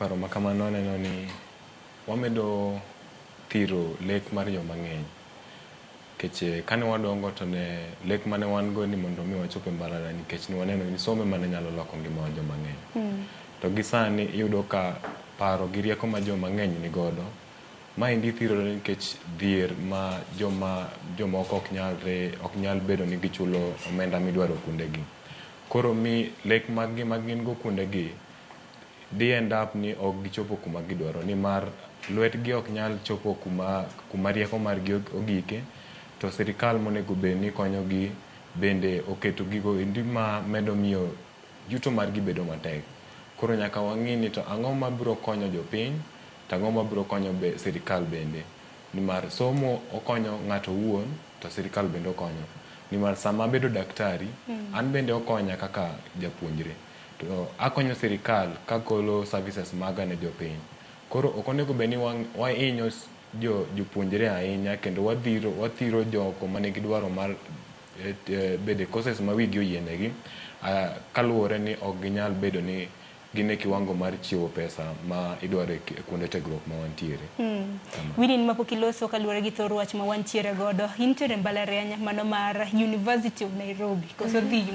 Paro ma kamano aneno ni wamedo thiro lek mar joma ng'eny. Nikech kane wadongo to ne lek mane wan go ni mondo mi wachop e mbalariany nikech ne waneno ni somo ema ne nyalo loko ngima joma ng'eny. To gi sani iyudo ka paro gi rieko ma joma ng'eny ni godo, maendi thirore nikech dhier ma joma jomoko ok nyalre ok nyal bedo ni gichulo omenda midwaro kuondegi. Koro mi lek mag gi ma gin go kuondegi dhi end up ni ok gichopo kuma gidwaro nimar lwetgi ok nyal chopo kuma rieko margi ogike to sirikal monego bed ni konyogi bende oketo gigo endi ma medo miyo yuto margi bedo matek. Koro nyaka wang'i ni to ang'o mabiro konyo jopiny to ang'o mabiro konyo be sirikal bende. Nimar somo okonyo ng'ato owuon to sirikal bende okonyo. Nimar sama abedo daktari, an bende okonya kaka japuonjre. To akonyo sirikal kagolo services maga ne jopiny. Koro ok onego bed ni wahinyo jopuonjre ahinya kendo wathiro jogo manigi dwaro mar bedo e courses ma wigi oyienegi kaluwore ni ok ginyal bedo ni gin e kiwango mar chiwo pesa ma idwaro e kuonde tiegruok ma wantiere. Winnie in mapok iloso kaluwore gi thor wach ma wantiere godo. Intiere mbalariany mano mar University of Nairobi koso dhi